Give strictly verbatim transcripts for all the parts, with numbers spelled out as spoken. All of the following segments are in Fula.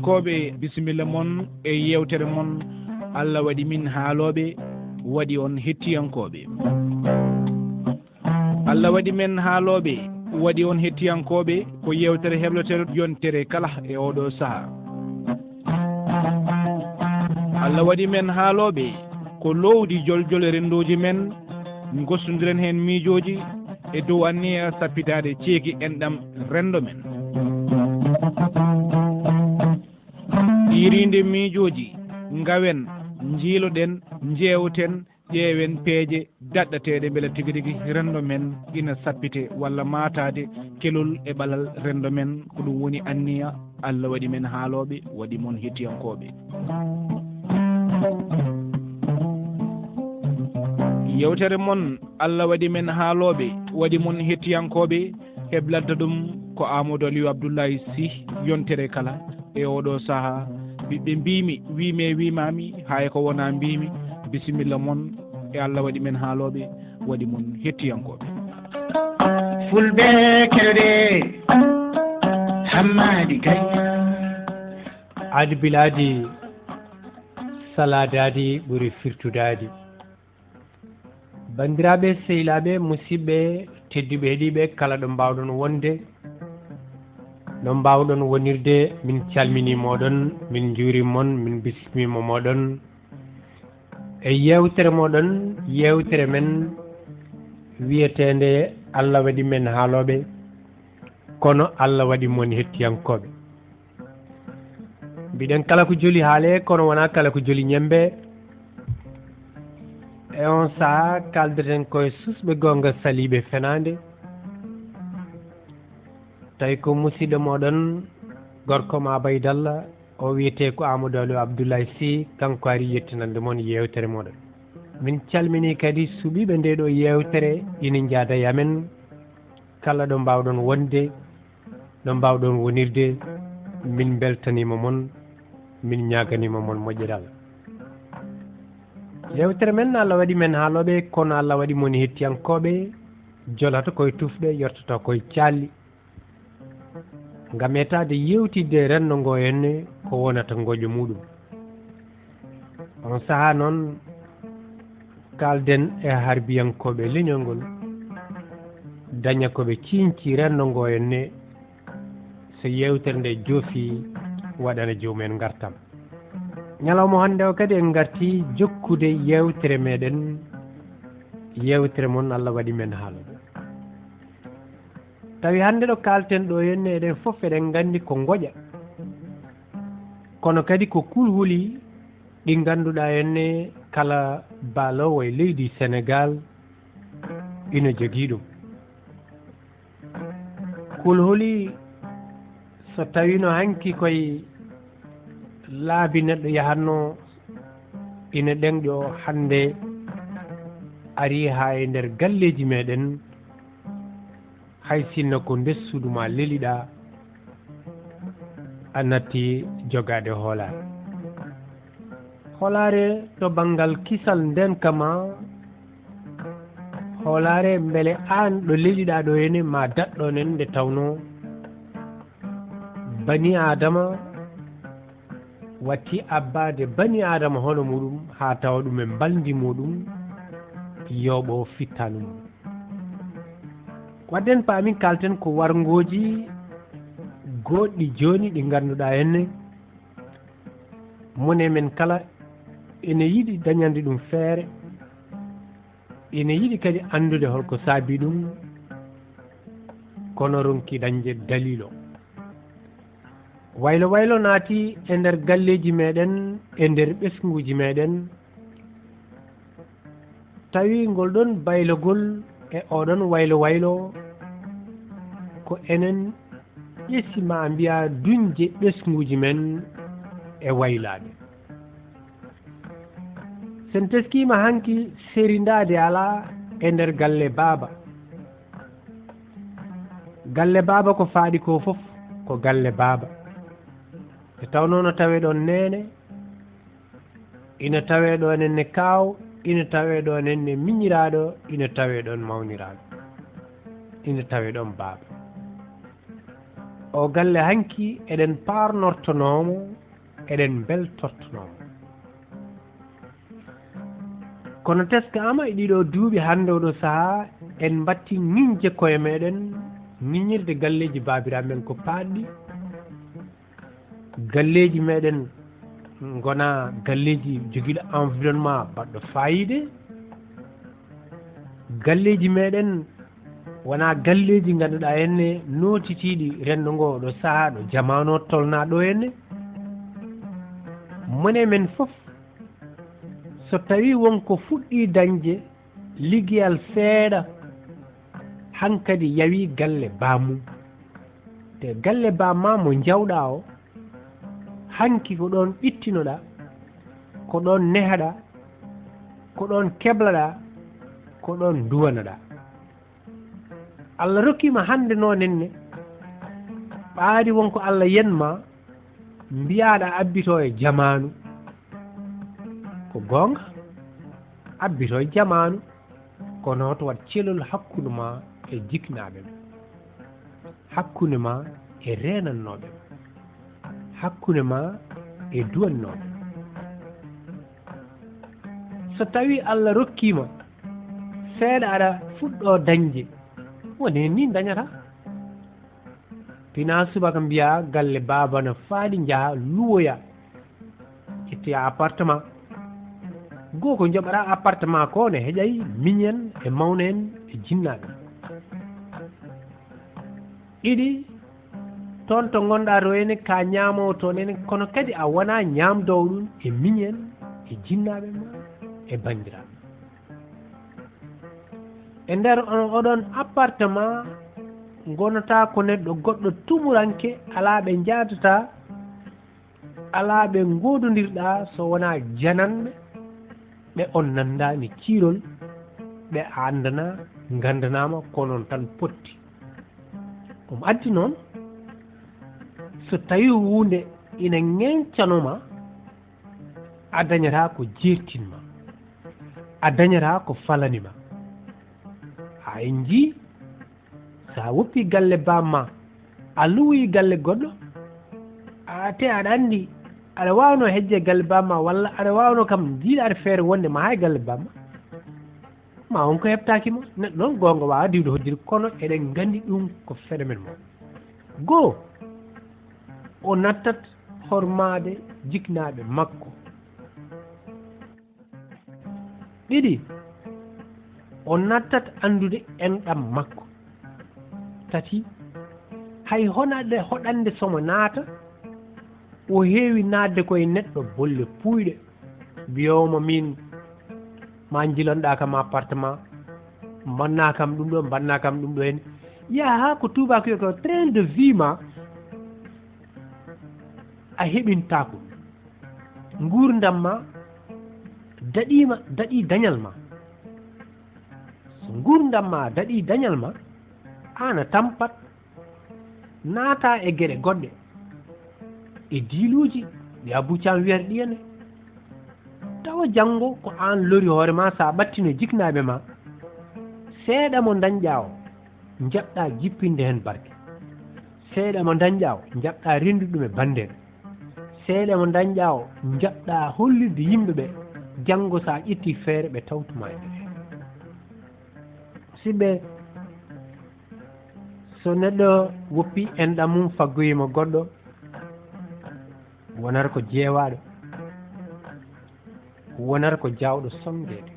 Kooɓe, bisimilla mon e yeewtere mon. Allah waɗi min haalooɓe, waɗi on hettiyankooɓe. Allah waɗi men haalooɓe, waɗi on hettiyankooɓe, ko yeewtere heɓlotere yontere kala e oɗo sahaa. Allah waɗi men haalooɓe, ko lowdi joljole renndooji men, ngostondiren heen miijooji e dow anniya sappitaade ceeki enɗam renndo men. Yiriinde miijooji, ngawen, njiiloɗen, njeewten, ƴeewen peeje daɗɗateeɗe mbele tigi rigi renndo men ina sappite walla maataade kelol e ɓalal renndo men. Ko ɗum woni anniya. Allah waɗi men haalooɓe, waɗi mon hettiyankooɓe. Yeewtere mon, Allah waɗi men haalooɓe, waɗi mon hettiyankooɓe. Heblanta ɗum ko Amadou Aliou Abdoulaye Sy, yontere kala e oɗo sahaa. Ɓiɓɓe mbiimi, wiimi e wiimaami, hay ko wonaa mbiimi. Bisimilla mon e Allah waɗi men haalooɓe, waɗi mon hettiyankooɓe. Fulɓe kelɗe Hammadi Gaye. Aadi bilaadi salaadaadi ɓuri firtudaadi. Banndiraaɓe, sehilaaɓe, musidɓe tedduɓe heɗiiɓe, kala ɗo mbaawɗon wonde, ɗo mbaawɗon wonirde, min calminii mooɗon, min njuurii mon, min bismiima mooɗon e yeewtere mooɗon, yeewtere men wiyeteende Allah waɗi men haalooɓe, kono Allah waɗi mon hettiyankooɓe. Mbiɗen kala ko joli haale, kono wonaa kala ko joli ñembe. E on sahaa, kaldeten koye susɓe goonga, saliiɓe fenaande. Tawi ko musidɗo mooɗon, gorko ma Baydalla, o wiyetee ko Amadou Aliou Abdoulaye Sy, kanko ari yettinande mon yeewtere mooɗon. Min calminii kadi suɓiiɓe ndee ɗoo yeewtere, ina njaada e amen, kala ɗo mbaawɗon wonde, ɗo mbaawɗon wonirde, min mbeltaniima mon, min ñaaganiima mon moƴƴere Allah. Yeewtere men, Allah waɗi men haalooɓe, kono Allah waɗi mon hettiyankooɓe, jolata koye tufɗe, yottoto koye caalli. Ngam etaade yeewtidde renndo ngo henne ko wonata ngoƴo muuɗum. On sahaa noon, kaalden e harbiyankooɓe leñol ngol, daña ko ɓe ciiñci renndo ngo henne, so yeewtere nde joofii, waɗana joomum en ngartam. Ñalawma hannde o kadi en ngartii jokkude yeewtere meɗen, yeewtere mon Allah waɗi men haalooɓe. Tawi hannde ɗo kaalten ɗo henne, eɗen fof eɗen nganndi ko ngoƴa. Kono kadi ko kulhuli ɗi ngannduɗaa henne kala baaloowo e leydi Senegaal ina jogii ɗum. Kulhuli, so tawiino hanki koye laabi neɗɗo yahatnoo, ina ɗeŋƴoo, hannde arii haa e nder galleeji meɗen, hay sinno ko nder suudu ma leliɗaa, a natti jogaade hoolaare. Hoolaare to banngal kisal ndeenka ma, hoolaare mbele aan ɗo leliɗaa ɗo henne ma daɗɗo nen, nde tawnoo bani Aadama watti abbaade bani Aadama hono muɗum, haa tawa ɗum e mbalndi muɗum, yooɓo fittaandu mum. Waɗden paamin, kaalten ko warngooji goɗɗi jooni ɗi ngannduɗaa henne, mone men kala ene yiɗi dañande ɗum feere, ene yiɗi kadi anndude holko saabii ɗum, kono ronki dañde daliil o. Waylo waylo naati e nder galleeji meɗen, e nder ɓesnguuji meɗen. Tawi ngol ɗon baylogol e oɗon waylo waylo, ko enen ƴesi ma mbiya duñje ɓesnguuji men e waylaade. Sen teskiima hanki, serindaade alaa e nder galle baaba. Galle baaba ko faaɗi ko fof ko galle baaba. Nde tawnoo no tawee ɗoon neene, ina tawee ɗoon enne kaaw, ina tawee ɗoon enne miñiraaɗo, ina tawee ɗoon mawniraaɗo, ina tawee ɗoon baaba. O galle hanki eɗen paarnortonoomo, eɗen mbeltortonoomo. Kono teskaama e ɗiɗo duuɓi hannde oɗo sahaa, en mbatti ŋiñje koye meɗen, ŋiñirde galleeji baabiraaɓe men ko paaɗɗi. Galleeji meɗen ngona galleeji jogiiɗo environnement baɗɗo faayiida. Galleeji meɗen wona galleeji ngannduɗaa enne nootitiiɗi renndo ngo ɗo sahaa ɗo jamaanu o tolnaa ɗo enne. Mone men fof, so tawii won ko fuɗɗii dañde liggeyal seeɗa, hankadi yawi galle bammum. Te galle bamma mo njawɗaa o, hanki ko ɗoon ɓittinoɗaa, ko ɗoon nehaɗaa, ko ɗoon keblaɗaa, ko ɗoon nduwanaɗaa. Allah rokkiima hannde noon enne, ɓaadi won ko Allah yen ma, mbiyaaɗa abbito e jamaanu. Ko goonga, abbito e jamaanu, kono hoto waɗ celol hakkunde ma e jiknaaɓe ma, hakkunde ma e reenannooɓe ma, hakkunde ma e duwannooɓe ma. So tawii Allah rokkiima seeɗa aɗa fuɗɗoo dañde, woni heen nii dañata. Pinaa subaka mbiyaa galle baaba na faaɗi njaha luwoya, ƴettoya appartement. Goo ko njoɓaɗaa appartement ko ne heƴay miñen e mawna en e jinnaaɓe. Ɗiɗi, toon to ngonɗaa to ene ka ñaamoowo toon ene, kono kadi a wonaa ñaamdoowo ɗum e miñen e jinnaaɓe ma e banndiraaɓe. E nder on oɗon appartement ngonataa ko neɗɗo goɗɗo tumuranke, alaa ɓe njaadataa, alaa ɓe ngoodondirɗaa so wonaa jananɓe ɓe on nanndaani ciirol, ɓe a anndanaa, nganndanaama, ko noon tan potti. Ɗum addi noon, so tawii huunde ina ŋeñcanoma, a dañataa ko jeertinma, a dañataa ko falanima. Haa en njii, so a woppii galle bamma, a luwoyi galle goɗɗo, a te aɗa anndi aɗa waawno hejje galle bamma, walla aɗa waawno kam njiiɗaade feere wonde ma hay galle bamma, ma won ko heɓtaaki ma. Neɗɗo noon goonga waawa diwde hoddiri, kono eɗen nganndi ɗum ko phénomène mo. Goo, o nattat hormaade jiknaaɓe makko. Ɗiɗi, o nattat anndude enɗam makko. Tati, hay honade hoɗande somo naata, o heewi naatde koye neɗɗo bolle puuyɗe, mbiyoowo mo miin ma njilanɗaa kam appartement, mbannaa kam ɗum ɗo, mbannaa kam ɗum ɗo heen. Yaha haa ko tuubaako wiyata ko train de vie ma, a heɓintaako. Nguurndam ma daɗiima, daɗii dañal ma. So nguurndam ma daɗii dañal ma, aan a tampat, naataa e geɗe goɗɗe, e diiluuji ɗi Abuu Caam wiyata ɗi ene. Tawa janngo ko aan lori hoore ma, so a ɓattino jiknaaɓe ma, seeɗa mo ndañɗaa o, njaɓɗaa jippinde heen barke. Seeɗa mo ndañɗaa o, njaɓɗaa renndude ɗum e banndeeɓe. Seeɗa mo ndañɗaa o, njaɓɗaa hollirde yimɓe ɓe, janngo so a ƴettii feere, ɓe tawtuma e nder heen. Musidɓe, so neɗɗo woppi enɗam mum faggoyima goɗɗo, wonata ko jeewaaɗo, wonata ko jaawɗo sonngeede.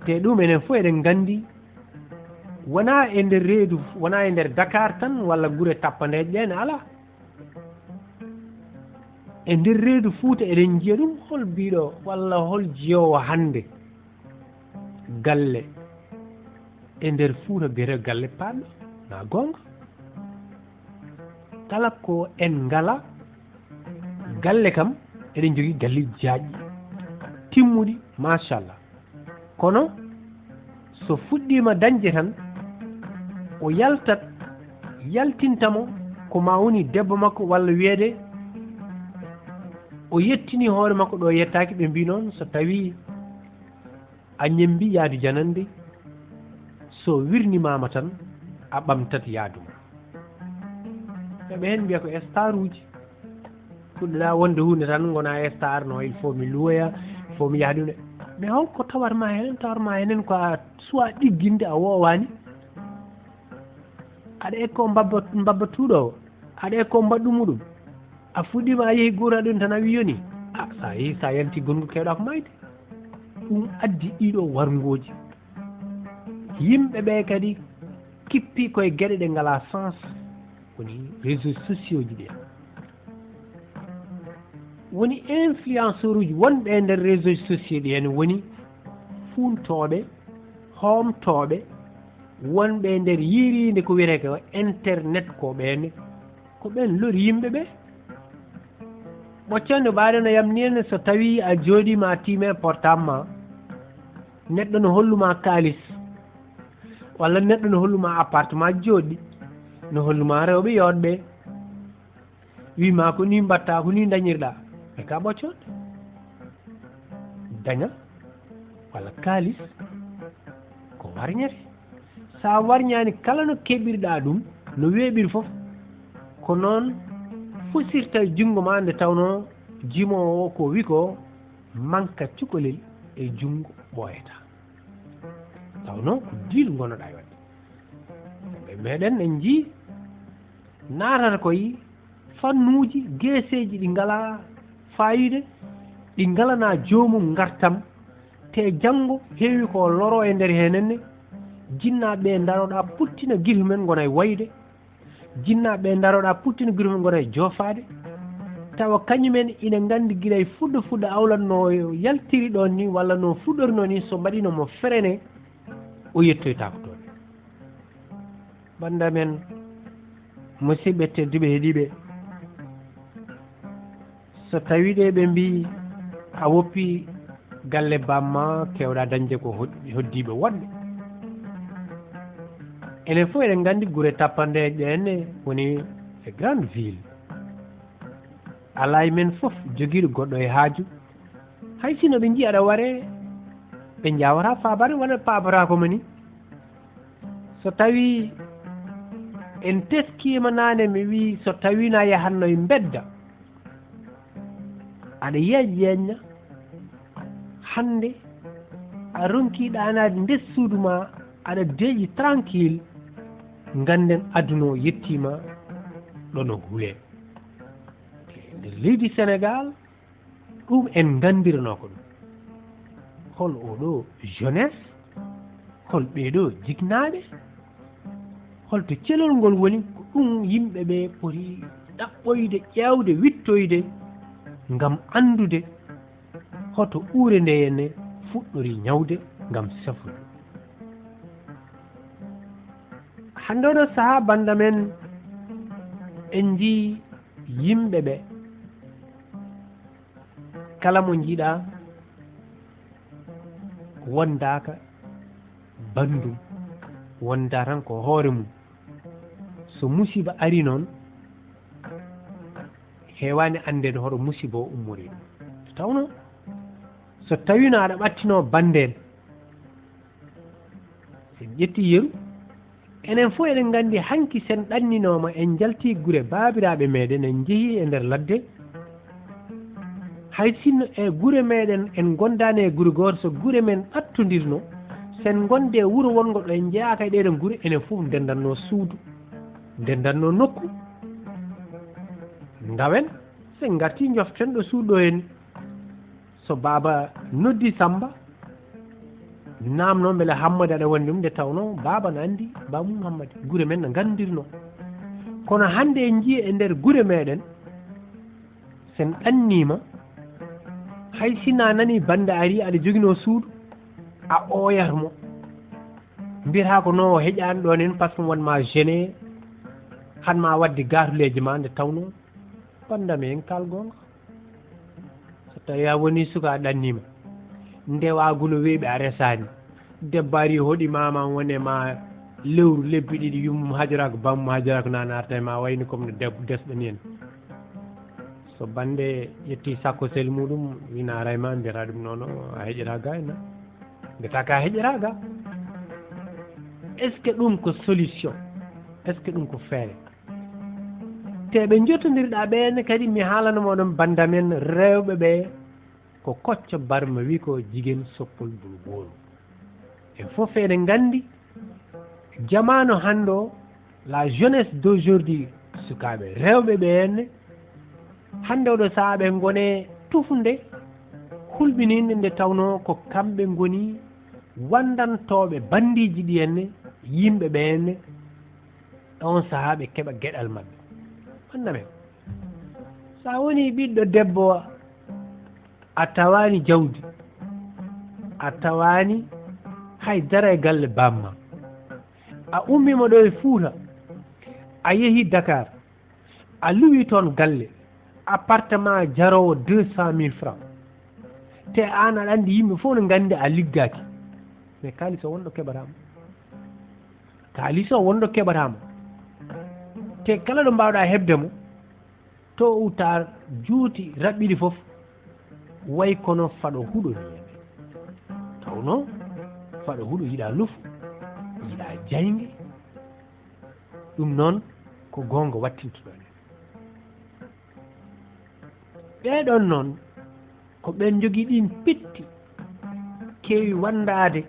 Te ɗum enen fof eɗen nganndi, wonaa e nder reedu, wonaa e nder Dakar tan walla gure tappandeeje ɗeen, alaa. E nder reedu Fuuta eɗen njiya ɗum, hol biiɗo walla hol jiyoowo hannde galle e nder Fuuta biyetee galle paaɗɗo, na goonga? Kala ko en ngala galle kam, eɗen njogii galleeji jaajɗi, timmuɗi, machallah. Kono so fuɗɗiima dañde tan, o yaltat, yaltinta mo ko ma woni debbo makko, walla wiyeede o yettini hoore makko ɗo yettaaki. Ɓe mbii noon, so tawii a ñemmbi yaadu janande, so wirnimaama tan, a ɓamtat yaadu ma. Ɓe ɓe heen mbiya ko staruuji. Puɗɗoɗaa wonde huunde tan, ngona star no, il faut mi luwoya, il faut mi yaha ɗum. Mais hol ko tawat ma heen? Tawat ma heen ko a suwa ɗigginde, a woowaani. Aɗa ekko mbabba, mbabba tuuɗo o, aɗa ekko mbaɗɗu muɗum. A fuɗɗiima, a yehi guura ɗum tan, a wi yoni. A, so a yehi, so a yanti gonngu, keewɗaa ko maayde. Ɗum addi ɗiɗo warngooji. Yimɓe ɓe kadi kippi koye geɗe ɗe ngalaa sens, woni réseaux sociaux ji ɗi. Woni influenceur uji wonɓe e nder réseaux sociaux ɗi, en woni fuuntooɓe, hoomtooɓe, wonɓe e nder yiiriinde ko wiyetee ko internet ko ɓeen, ko ɓeen lori yimɓe ɓe. Ɓoccande mbaɗe no yamni en, so tawii a jooɗiima, a tiime portable ma, neɗɗo no holluma kaalis, walla neɗɗo no holluma appartement jooɗɗi, no holluma rewɓe yooɗɓe, wima ko ni mbatta, ko ni dañirɗa, e ka ɓoccode. Daña walla kaalis ko warñete. Sa warñani, kala no keɓirɗa ɗum, no weeɓiri fof, ko noon fusirta e junngo ma, nde tawno jimowo o ko wi ko manka cukalel e junngo ɓooyata. Taw noon ko deal ngonoɗa e waɗde. Ɓe meɗen en njii naatata koye fannuuji, geeseeji ɗi ngalaa faayiida, ɗi ngalanaa joomum ngartam, te janngo heewi ko loro e nder heen ne, jinnaaɓe ɓe ndaroɗaa puttina gila men ngona e wayde, jinnaaɓe ɓe ndaroɗaa puttina gila men ngona e joofaade, tawa kañumen ina nganndi gila e fuɗɗo fuɗɗo awlat no yaltiri ɗoon ni, walla no fuɗɗori noon ni, so mbaɗino mo ferene, o yettoytaako toon. Bannda men, musidɓe tedduɓe heɗiiɓe, so tawii ɗe ɓe mbii a woppi galle bamma, kewɗa dañde ko hod-, hoddiiɓe woɗɓe. Enen fof eɗen nganndi gure tappandeeje ɗe enne woni e grande ville. Alaa e men fof jogiiɗo goɗɗo e haaju. Hay sinno ɓe njii aɗa ware, ɓe njaawata faabare wona paabata ko mani. So tawii en teskiima naane, mi wii so tawii na yahatno e mbedda, aɗa yeeƴ yeeƴna, hannde a ronki ɗaanaade nder suudu ma, aɗa deeƴi tranquille, ngannden aduna o yettiima ɗo no hulee. Nder leydi Senegaal, ɗum en nganndirnoo ko ɗum. Hol oo ɗoo jeunesse? Hol ɓee ɗoo jiknaaɓe? Hol to celol ngol woni? Ko ɗum yimɓe ɓe poti ɗaɓɓoyde, ƴeewde, wittoyde, ngam anndude hoto uure nde ne fuɗɗori ñawde ngam safrude. Hannde oɗo sahaa, bannda men, en njii yimɓe ɓe, kala mo njiɗa wondaaka banndum, wonda tan ko hoore mum. So musiba ari noon, heewaani anndeede hoto musiba o ummori ɗum. Nde tawno, so tawino aɗa ɓattinoo banndeen, so en ƴetti yeru, enen fof eɗen nganndi hanki sen ɗanninooma, en njalti gure baabiraaɓe meɗen, en njehi e nder ladde. Hay sinno e gure meɗen en ngondaani e gure gooto, so gure men ɓattondirno, sen ngonde e wuro wonngo ɗo en njeyaaka e ɗeɗon gure, enen fof ndendanno suudu, ndendanno nokku. Ndawen, sen ngarti njoften ɗo suudu ɗo en. So baaba noddi Samba, naamno mbele Hammadi aɗa woni ɗum, nde tawno baaba na anndi baaba mum Hammadi. Gure men no nganndirno. Kono hannde en njii e nder gure meɗen, sen ɗanniima, hay si na nani bannde ari aɗa jogino suudu, a ooyat mo. Mbiyata ko no o heƴaani ɗoon en, par ce que won ma gêné, han ma wadde gaatuleeji ma, nde tawno bannda men kaal goonga. So tawii a wonii suka, a ɗanniima, ndewaagu no weeɓi, a resaani. Debbo ari hoɗi maama, woni e ma lewru, lebbi ɗiɗi, yummum hajoraako, bammum hajoraako, na naarta e ma, wayni comme no deb-, desɗo ni en. So bannde ƴetti sakkosel muɗum, wina ara e ma, mbiyata ɗum noon, a heƴata ga e na. Mbiyata ka heƴata ga. Est-ce que ɗum ko solution? Est-ce que ɗum ko feere? Te ɓe njottondirɗa ɓeen kadi, mi haalana moɗon bannda men rewɓe ɓe, ko kocco barma wi ko jigen soppol bulu bolu. En fof eɗen nganndi jamaanu hannde o, la jeunesse d'aujourd'hui, sukaaɓe rewɓe ɓe henne, hannde oɗo sahaa ɓe ngone tufnde hulɓininde nde tawnoo ko kamɓe ngoni wanndantooɓe banndiiji ɗi henne, yimɓe ɓe henne, on sahaa ɓe keɓa geɗal maɓɓe. Bannda men, so a woni ɓiɗɗo debbo, a tawaani jawdi, a tawaani hay dara e galle bamma, a ummiima ɗo e Fuuta, a yehi Dakar, a luwi toon galle, appartement jaroowo deux cent mille francs, te aan aɗa anndi yimɓe fof no nganndi a liggaaki, mais kaalis o wonɗo keɓataa mo. Kaalis o wonɗo keɓataa mo. Te kala ɗo mbaawɗa heɓde mo, tôt ou tard, juuti raɓɓiɗi fof, way kono faɗo huɗo ni. Tawnoo faɗo huɗo yiɗa lufu, yiɗa jaynge. Ɗum noon ko goonga wattintuɗon en. Ɓee ɗoon noon, ko ɓeen njogii ɗiin petti keewi wanndaade,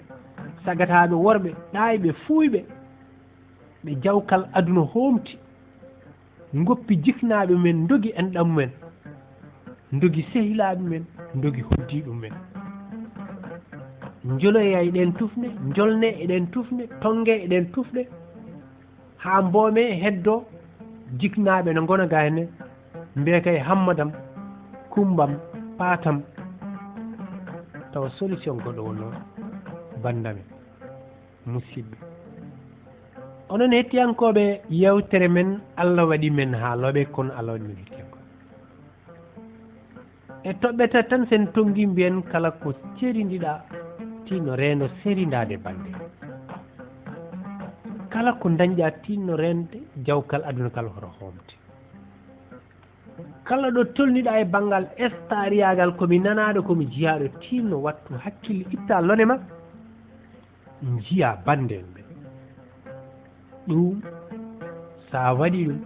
sagataaɓe worɓe, ɗaayɓe, fuuyɓe, ɓe jawkal aduna hoomti, ngoppi jiknaaɓe men, ndogi enɗam men, ndogi sehilaaɓe men, ndogi hoddiiɓe men. Njoloya e ɗeen tufɗe, njolne e ɗeen tufɗe, tonnge e ɗeen tufɗe, haa mboome heddo jiknaaɓe no ngona ga henne, mbiya kay Hammadam, Kumbam, Paatam, tawa solution goɗɗo wonno bandame, musidɓe. Onon hettiyankooɓe yewtere men, Allah waɗi men haa looɓe, kono Allah waɗi men hettiyankooɓe. E toɓɓe tati tan, sen tonngi mbiyen, kala ko cerindiɗa, tinno reendo serindaade bannde. Kala ko ndañɗa, tinno reende jawkal aduna kala hoto hoomte. Kala ɗo tolniɗa e banngal estariyaagal, ko mi nanaaɗo, ko mi jiyaaɗo, tinno wattu hakkille, itta lone ma, njiya bannde en ɓe. Ɗum, so a waɗi ɗum,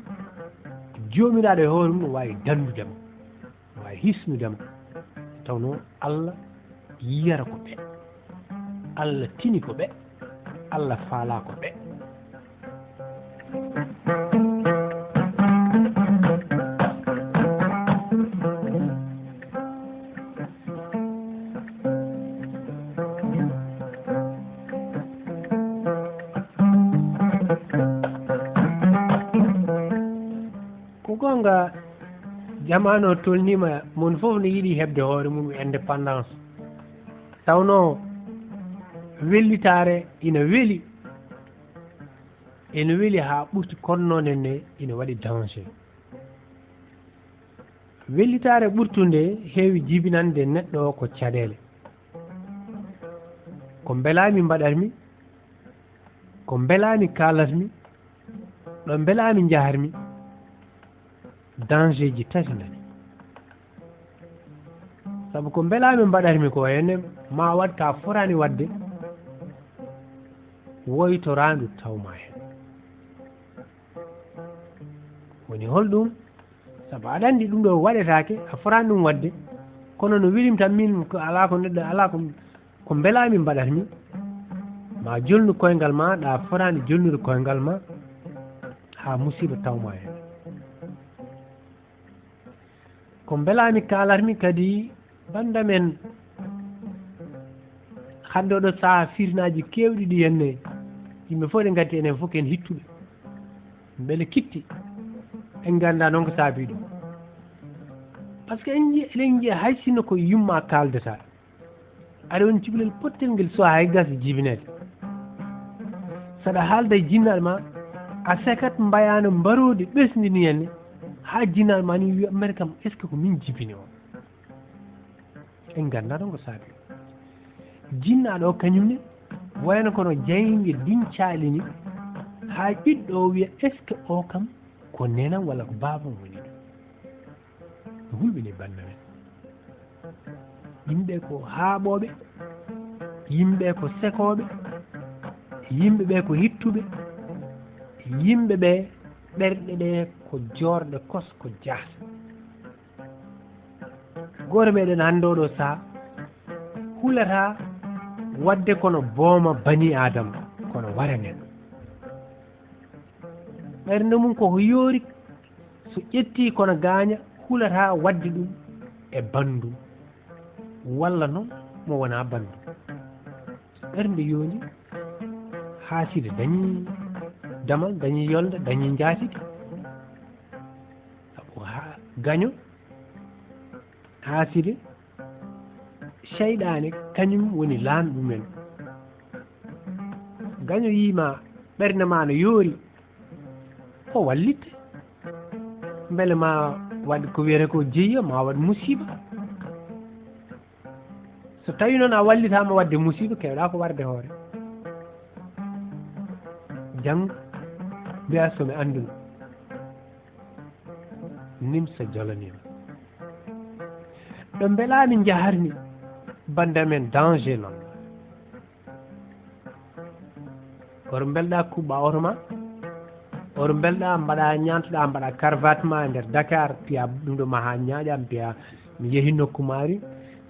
Joomiraaɗo e hoore mum no waawi danndude ma, no waawi hisnude ma. Tawnoo Allah yiyata ko ɓe, Allah tini ko ɓe, Allah faalaa ko ɓe. Ko goonga, jamaanu o tolniima, moni fof ne yiɗi heɓde hoore mum indépendance. Tawnoo wellitaare ina weli, ina weli haa ɓurti, kono noon ne ina waɗi danger. Wellitaare ɓurtunde heewi jibinande neɗɗo o ko caɗeele. Ko mbelaami mbaɗatmi, ko mbelaami kaalatmi, ɗo mbelaami njahatmi, dangerji tati nani. Sabu ko mbelaami mbaɗatmi ko, ene ma waɗ ka fotaani waɗde, woytoraandu tawma heen. Woni hol ɗum? Sabu aɗa anndi ɗum ɗo waɗetaake, a fotaani ɗum waɗde, kono no welim tan min, ko alaa ko neɗɗo, alaa ko, ko mbelaami mbaɗatmi, ma jolnu koyngal ma ɗa fotaani jolnude koyngal ma, haa musiiba tawma heen. Ko mbelaami kaalatmi kadi, bannda men, hannde oɗo sahaa, firnaaji keewɗi ɗi henne, yimɓe fof eɗen nganndi, enen fof ko en hittuɓe. Mbele kitti, en nganndaa noon ko saabii ɗum. Par ce que en nji-, eɗen njiya hay sinno ko yumma kaaldata, aɗa woni cukalel pottel ngel, so hay gasa jibineede. Saɗa haalda e jinnaaɗo ma, a sekat mbayaano mbaroodi ɓesndi ni henne, haa jinnaaɗo ma ni wiya, "Mbeɗa kam, est-ce que ko min jibini o?" En nganndaa ɗoon ko saabii. Jinnaaɗo o kañum ne wayno kono jaynge dincaali ni, haa ɓiɗɗo o wiya, "Est-ce que o kam ko nenam walla ko baabam woni ɗum?" No hulɓini bannda men. Yimɓe ko haaɓooɓe, yimɓe ko sekooɓe, yimɓe ɓe ko hittuɓe, Yimɓe ɓe ɓerɗe ɗe ko joorɗe kos ko jaas. Gooto meɗen hannde oɗo saha hulataa waɗde kono booma bani Aadama, kono wara neɗɗo. Ɓernde mum koko yoori, so ƴettii kono gaaña, hulataa waɗde ɗum e banndum, walla noon mo wonaa banndum. Ɓernde yoondi, haaside dañii damal, dañii yolnde, dañii njaatigi. Sabu haa gaño, haaside, seyɗaane kañum woni laamɗo men. Gaño yiima ɓernde ma no yoori, ko wallitte. Mbele ma waɗ ko wiyata ko jeyiya, ma waɗ musiba. So tawi noon a wallitaama waɗde musiba, kewɗa ko warde hoore. Janngo mbiya so mi annduno. Nimsa jolaniima. Ɗo mbelaami njaharmi, bannde amen danger noon. Oto mbelɗa kuɓɓa oto ma, oto mbelɗa mbaɗa ñaantoɗa mbaɗa cravate ma e nder Dakar, piya ɗum ɗo ma ha ñaaƴa, mbiya mi yehi nokku maari,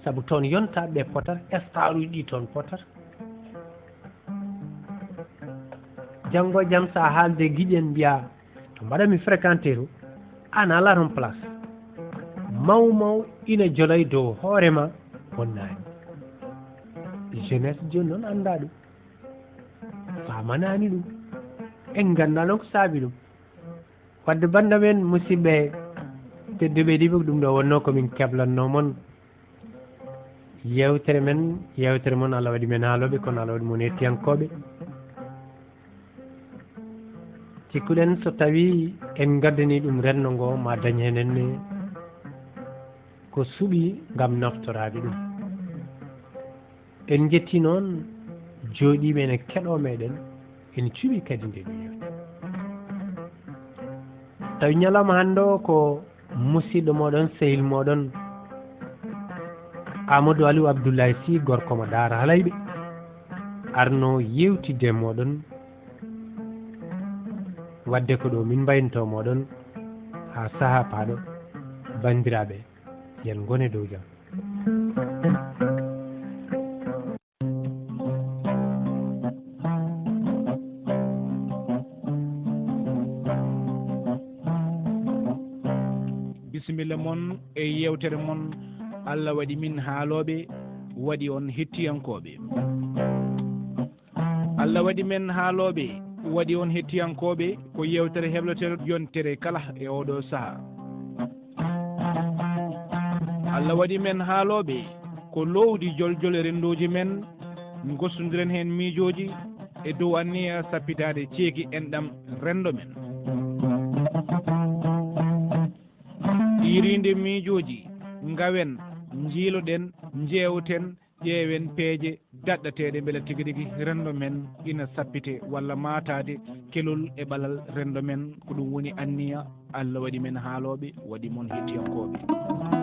sabu toon yontaɓe ɓe potat, staruji ɗi toon potat. Janngo e jam sa haalde giɗen mbiya to mbaɗa mi fréquenté to, an ala toon place. Maw maw ina jolay dow hoore ma, bonnaani. Jeunesse jooni noon annda ɗum, famanaani ɗum, en ngannda noon ko saabi ɗum. Wadde bannda men, musidɓe tedduɓe ɗiɓe, ɗum ɗo wonno ko min keblanno mon. Yewtere men, yewtere mon Allah waɗi men haalooɓe, kono Allah waɗi mon hettiyankooɓe. Cikkuɗen so tawi en ngaddani ɗum renndo ngo, ma dañ henen ne ko suɓi ngam naftoraade ɗum. En njetti noon jooɗiiɓe ene keɗoo meɗen, ene cuɓi kadi nde ɗum yewtere. Tawi ñalawma hannde o ko musidɗo moɗon, sehil moɗon, Amadou Aliou Abdoulaye Sy, gorko mo Daara Halayɓe, arno yewtidde moɗon, wadde ko ɗo min mbayinto moɗon haa sahaa paaɗo. Banndiraaɓe, yen ngone dow jam. Bisimilla mon e yewtere mon, Allah waɗi min haalooɓe, waɗi on hettiyankooɓe. Allah waɗi men haalooɓe, waɗi on hettiyankooɓe, ko yewtere heblotere yontere kala e oɗo saha. Allah waɗi men haalooɓe, ko lowdi joljole renndooji men, ngostondiren heen miijooji e dow anniya sappitaade ceeki enɗam renndo men. Ɗiiriinde miijooji, ngawen, njiiloɗen, njeewten, ƴeewen peeje daɗɗateeɗe mbele tigi rigi renndo men ina sappite walla maataade kelol e ɓalal renndo men. Ko ɗum woni anniya Allah waɗi men haalooɓe, waɗi mon hettiyankooɓe.